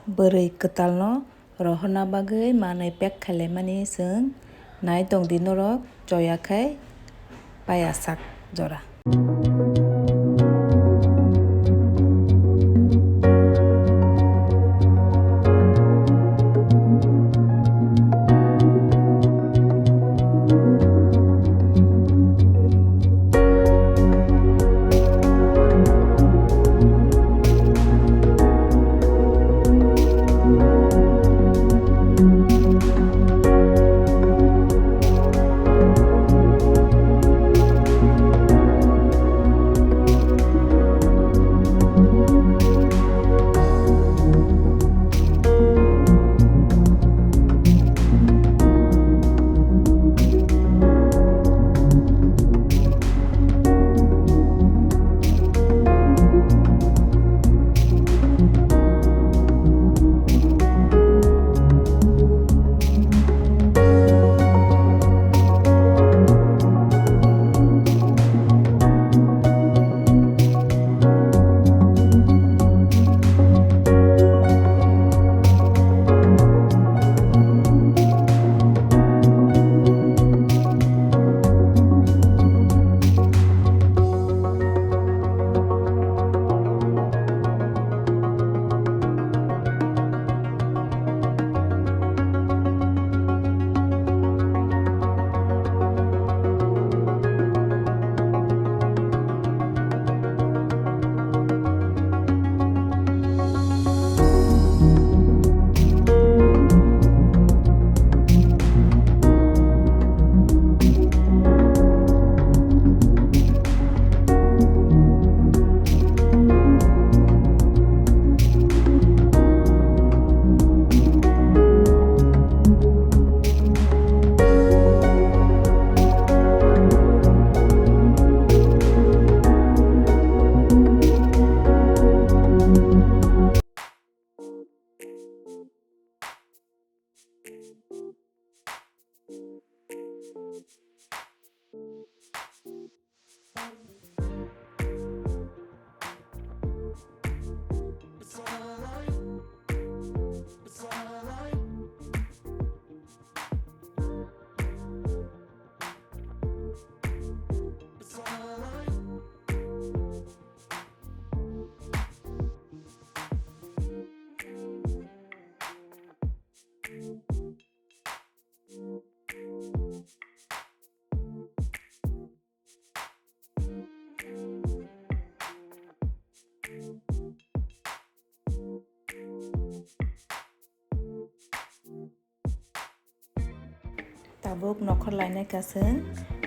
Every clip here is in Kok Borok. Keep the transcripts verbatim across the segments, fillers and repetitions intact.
Bwrwi kwtalno rohorna bagwi manwi pack khailaimani chwng nai tongdi norok choya khai paiya sak jora. Tabuk nokhor lainai ka chwng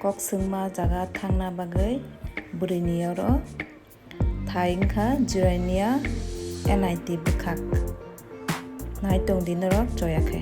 kok swngma jaga thangna bagwi bwrwini oro thai wngkha Jirania N I T bwkhak. Nai tongdi norok choya khe.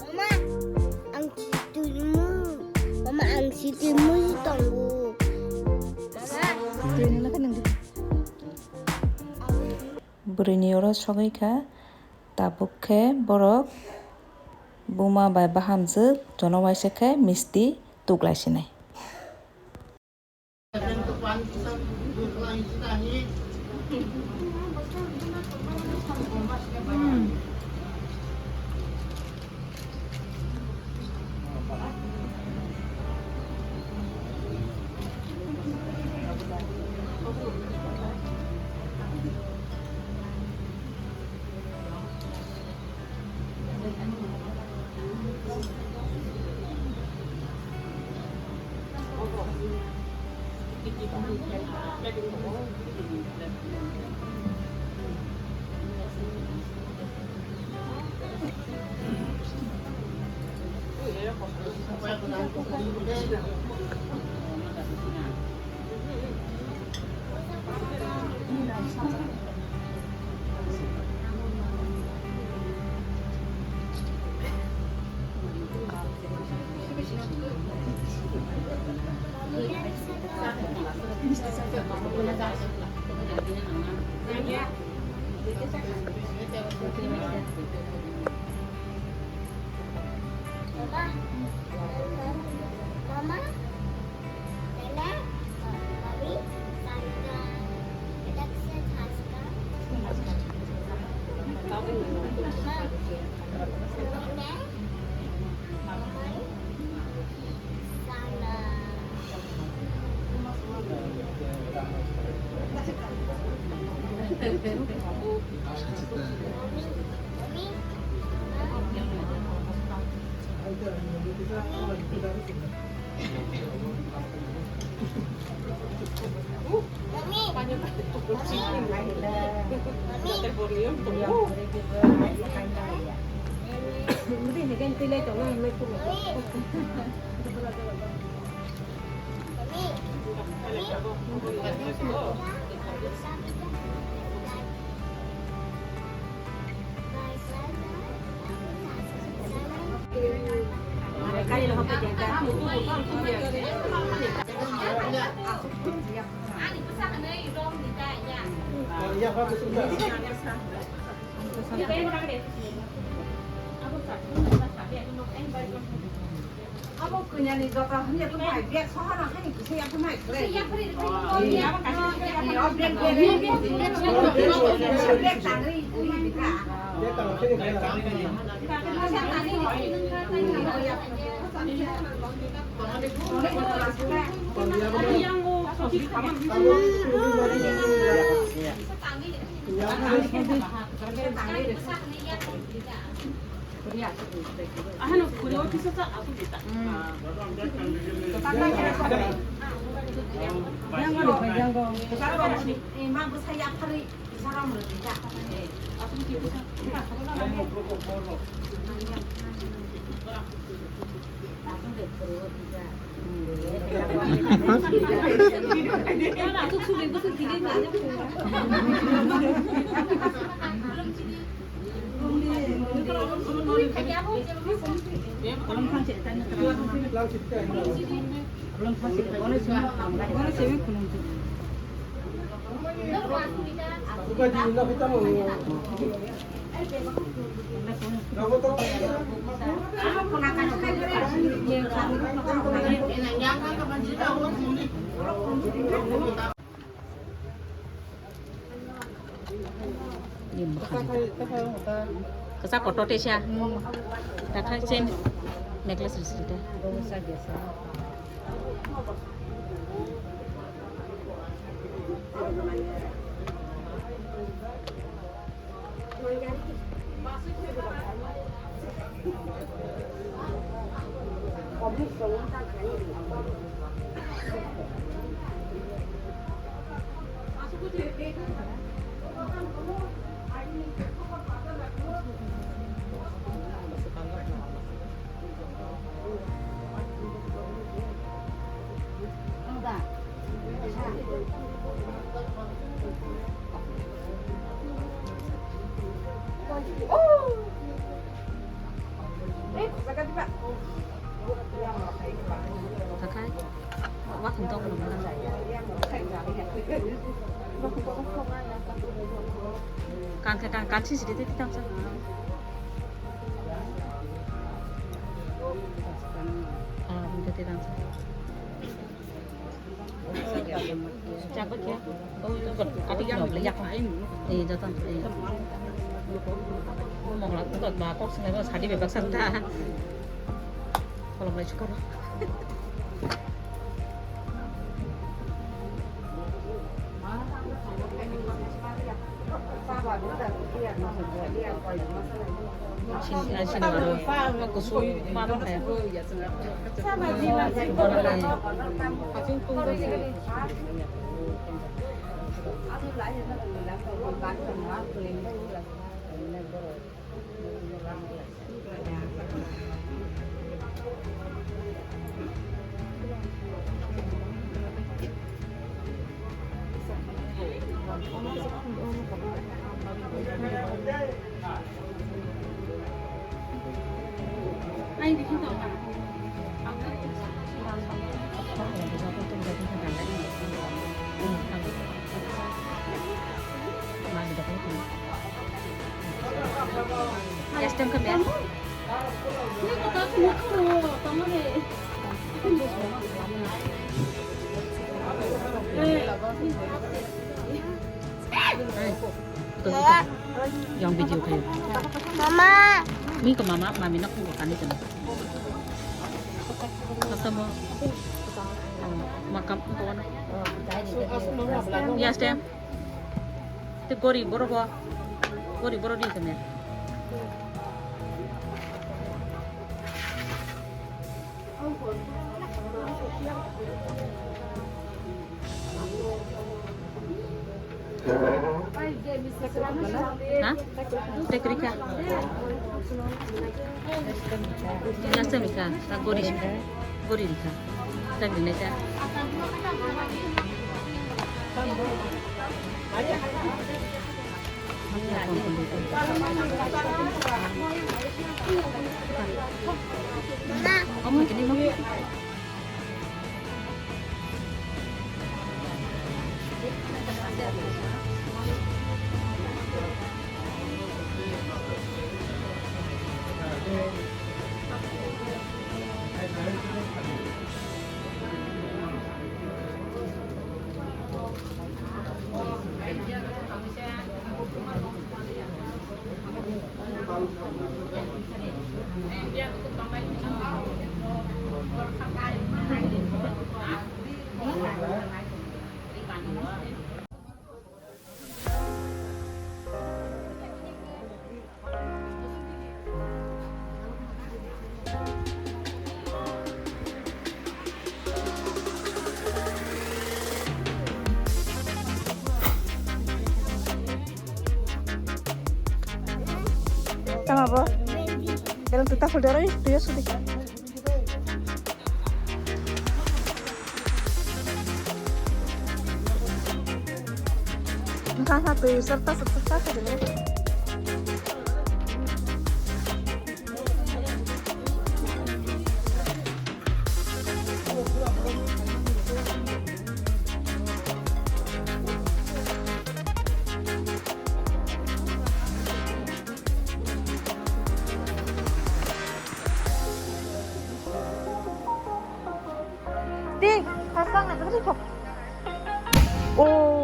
Mama, ang si tuimu. Mama, ang si tuimu si tongo. Mama. Bwrwini oro sogwi kha, tabuk khe borok buma bai bahamjwk jono waisa khe misti tuklai sinai. Mama, Mama, Nana, Mami, Santa, Daksa, Haska, Mama, Nana, Mami, Sana. Abo konyani jota hwnwi tongmai, bag sohorno hani kisa yaphurmai khlai. Kisa yaphuri rwkhe tongmani, abo kaisa kisa yaphuri. Bag tangwi twi rwkha. Bag tangwi twi rwkha. Kisa tangwi rwkha, tangwi rwkha. Yango sosi khamam. Kisa tangwi rwkha. Ahano khuri office-o cha asuk dita. Kisa kotor tesa. Takhai chen necklace risi ta. Takhai, watham tong. Kan khe kan, kan sisi de tei tang sa. Ah, de tei tang sa. Chak ba khe. Ati yang le yak. Eh, jatan. Eh. Mongla ko ba kok sinai ba sadi bebak santa. Kolom lai chukar. Sin, ah, sin aro. Kusui ma tong kaya. Last time kami. Yang video kayo. Mama. Mi ko mama, mami nak ko kani kana. Kasamo. Makam ko na. Last time. Te gori borok bo, gori borok di kene. Ha? Te krika. Last time ka, ta gori sika. Gori rikha. Tang rinai ta. Omo tini mo. Tama bo? Dalam tuta folder ai, tuya sudi. Nang kha twi serta serta serta kha dilo. Di, pasang na, tapi kok. Oh.